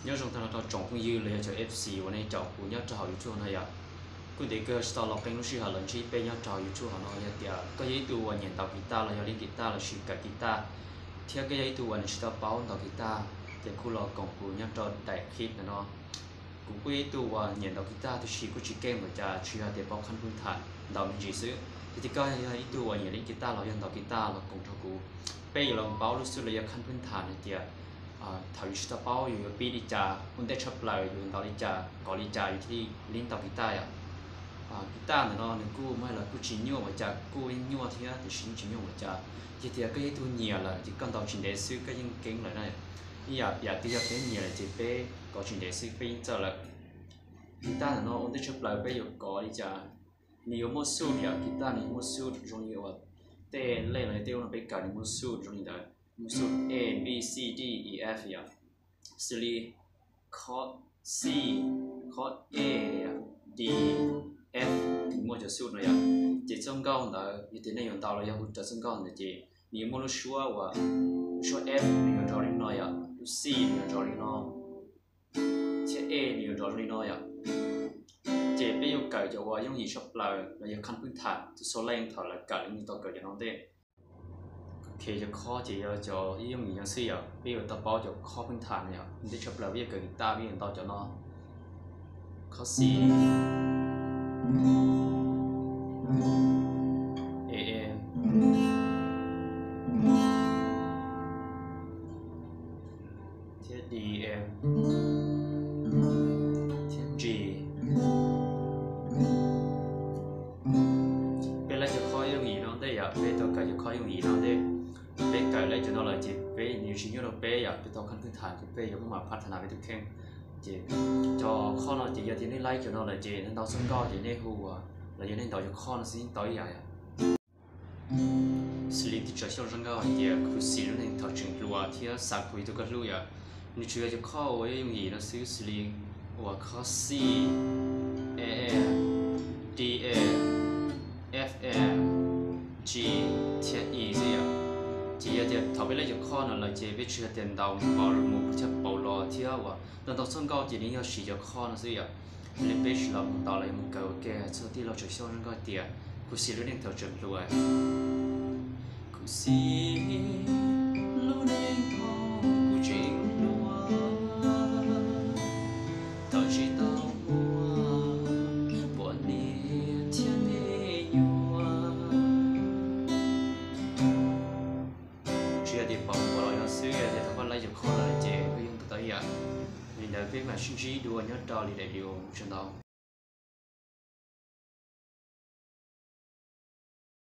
Nyob zoo tag nrho rau tsoom phooj ywg los yog cov F C uas nej caum kuv nyob rau hauv YouTube no yom. Kuj ntev kawg tsis tau los qee lub sij hawm los ntsib peb nyob rau hauv YouTube hauv no. Yog tias koj yog ib tug uas nyiam ntaus guitar los yog leej guitar lossis kawm guitar, thiab koj yog ib tug uas nws tsis tau paub ntaus guitar, ces kuj los koom kuv nyob rau daim clip ntawm no. Kuv kuj yog ib tug uas nyiam ntaus guitar tiam sis kuj tsis keej npaum cas, tsuas yog tias paub khab phwj tham ntaus me ntsis xwb. Yog tias koj yog ib tug uas nyiam leej guitar los yog ntaus guitar los koom rau kuv, peb yuav los paub lub xwb los yog khab phwj tham hais tias thaum yus tsis tau paub yus yuav pib li cas, ua ntej tshaj plaws yus ntaus li cas, kov li cas yus thiaj li ntaus guitar yom. Guitar ntawm no nws kuj muaj hais los kuj tsis nyuaj ua cas, kuj yeej nyuaj thiab tiam sis yeej tsis nyuaj ua cas. Yog tias koj yog ib tug nyiam lawm ces koj ntaus tsis ntev xwb koj yeej keej lawm na. Ib yam, yam twg yog peb nyiam lawm ces peb kov tsis ntev xwb peb yeej txawj lawm. Guitar ntawm no ua ntej tshaj plaws peb yuav kov li cas? Nws yuav muaj xub yom, guitar nws yuav muaj xub zoo li uas tej lej los tej ub no peb kawm nws muaj xub zoo li ntawd, muaj xub A, B, C, D, E, F yom. Xws li chord C, chord A, D, F, nws muaj cov xub no yom. Ces txoj nkauj ntawd yog tias nej yuav ntaus los yog hu raws txoj nkauj ntawd ces nws yuav muaj lub suab uas, lub suab F nws yuav nrov li no yom, lub C nws yuav nrov li no, thiab A nws yuav nrov li no yom. Ces peb yuav kawm cov uas yooj yim tshaj plaws los yog khab phwj tham, tus xaus leej thaum lawv kawm lawv yeej tau kawm cov no ntej. Ok, cov chord ces yog cov yooj yim no xwb yom, peb yuav tau paub cov khab phwj tham no yom. Ua ntej tshaj plaws peb yuav kawm guitar peb yuav ntaus cov no: chord C, A, A, thiab D, F, thiab G. Peb laib cov chord yooj yim no ntej yom, peb tau kawm cov chord yooj yim no ntej. Peb kawm laib cov no lawm ces peb nws yuav tsis nyuaj rau peb yom, peb tau khab phwj tham ces peb yuav muaj mam phab tham na peb tus kheej. Ces cov chord no ces yog tias nej laib cov no lawm ces nej ntaus txoj nkauj ces nej hu los yog nej ntaus cov chord no xwb yeej tau ib yam yom. Xws li tib tsoom xyooj zoo nkauj hais tias khuv xim lub neej thaum tseem hluas thiab xav khuv yus tus koj hlub yom. Nws tsuas yog cov chord uas yooj yim no xwb xws li uas chord C, A, D, F, G thiab E xwb yom. Ces yog tias thaum peb laib cov chord no lawm ces peb tsuas yog tias ntaus pauv mus thiab pauv los thiab uas ntaus ntaus txoj nkauj ces nws yog siv cov chord no xwb yom. Li peb tsis los mus ntaus los yuav mus kawm ua ke, txog tij laug tsoom xyooj zoo nkauj tias khuv xim lub neej thaum tseem hluas. Khuv xim lub neej thaum kuv tseem hluas, thaum tsis tau muaj poj niam thiab me nyuam. Tsuas yog tias pauv pauv los yog xwb, yog tias thaum koj laib cov chord lawm ces koj yeej tau ib yam. Li ntawd peb mam sib ntsib dua nyob rau lwm daim video, ua tsaug ntau.